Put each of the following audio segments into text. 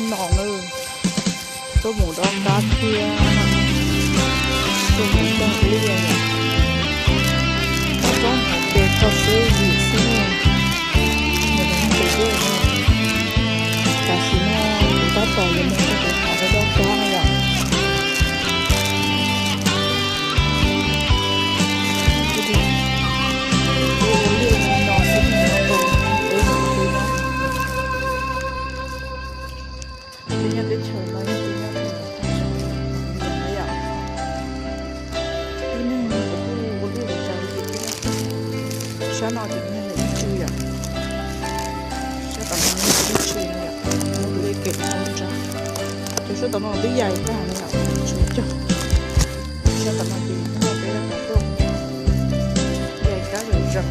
No na, tuaj mus dob kab thiab tuaj mus cog liaj, roob hauv pes kho siab zim xwb, nws mus tus dej no. Tam sim no kuv tab tom yuav mus rau cov qhov dob kab na yom. Ua liaj no xwb, tus no, tus nyob teb chaws no yog tus nyob teb chaws no yom. Tib neeg kuj ua liaj ua tsaws li thiab. Sab no ces nws ib tsu yom. Sab tom no nws ib tsu no yom, muab tus dej kem no ib tsa. Ces sab tom no twb yais tag no yom, tsuas cog. Sab tom no ces nws muaj peb lab qhov rooj, yais kab zom zaws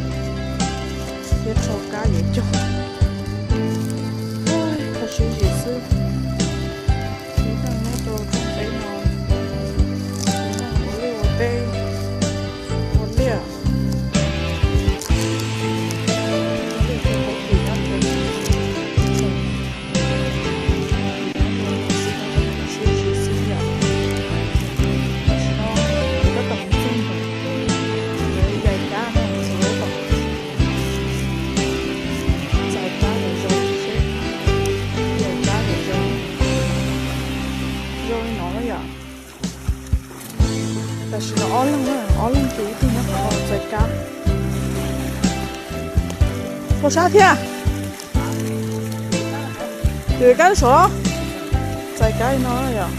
thiab rho kab yuav cog. Kho siab zim xwb. Ib tug nyob rau rooj teb no, ib tug ua liaj ua teb, ua liaj. Siab zim xwb yom. Tam sim no kuv tab tom mus txog ntawm yais kab no, txog tab tom txais kab zom zaws seb, yais kab zom zaws zoo li no na yom. Tam sim no ob leeg na, ob leeg ces ib tug nyob qhov no txais kab. Ua sab thiab. Tus kab saud txais kab li no yom.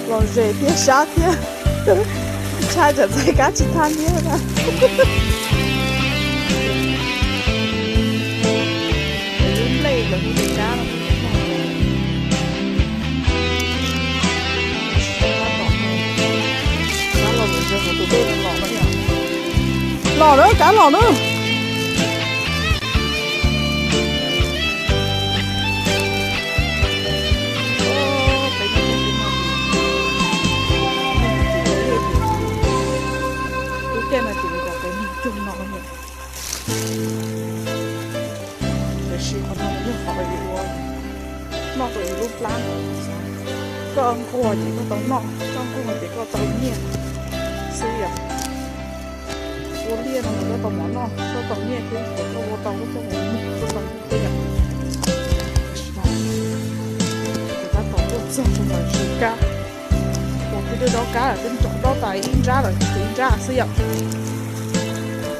Los zem thiab sab thiab. Ntshai tsam txais kab tsis thaj niab na. Lub nplej los hu li kab no. Kab los mus zog hauv tus dej no los no yom. Los na, kab los na. Lub caij no ces nws kom peb mus cug no. Tiam sis qhov no yog qhov uas noj rau yus lub plab. Koj nquag ces koj tau noj, koj nquag ces koj tau nyiaj xwb yom. Ua liaj no mas koj tau mov noj, koj tau nyiaj thiab, koj ua tau koj txoj hauv mus koj tau nyiaj thiab yom. Kuv tab tom tuaj txog rau ntawm tsev kab uas kuv twb dob kab lawm, twb dob tas ib nrab lawm, tshuav ib nrab xwb yom.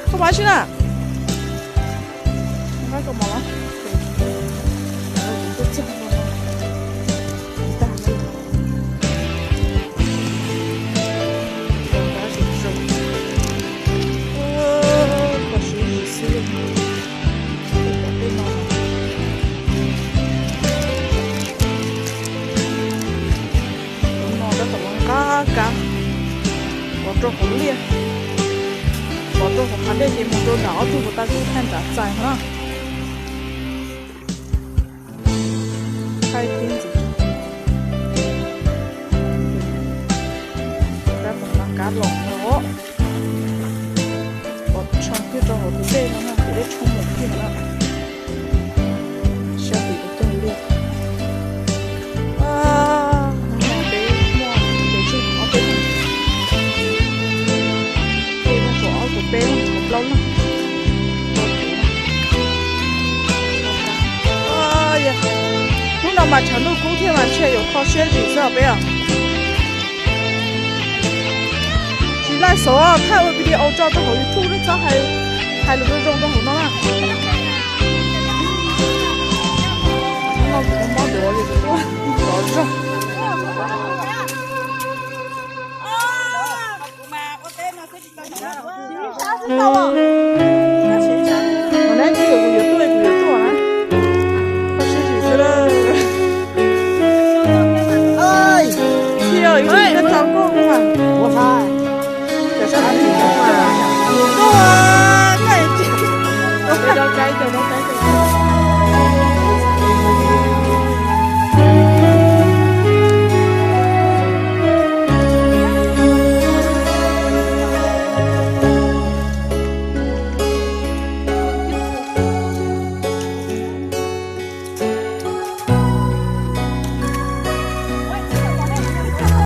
Koj mov tsi na? Nqa koj mov los. Kuv tuaj txog rau no, ntag na. Kho siab zim xwb. Tej no, tus no tab tom ua nqa kab, pov rau hauv liaj, pov rau hauv qhov dej ces mus rau nram ob tug puas tau kuv thaij nram txais no na. Thaij tib ntxiv, kab tom no kab los no, pov tshee kiag rau hauv tus dej no na, tus dej tshoob mus kiag na. Sab tid kuv cog liaj. Hnub no peb muaj peb tseg ob peb leeg, peb muaj tsuas ob tug peb leeg tsuas plaub leeg. Hnub no mas tshav ntuj kub thiab mas ntshe yuav kho siab zim xwb os peb os. Tsis laij xov thaij ua video tso rau hauv YouTube nej txhob hais lus zoo zoo rau hauv no na. Hnub no kuv mob duav li kuv tuaj tov zog.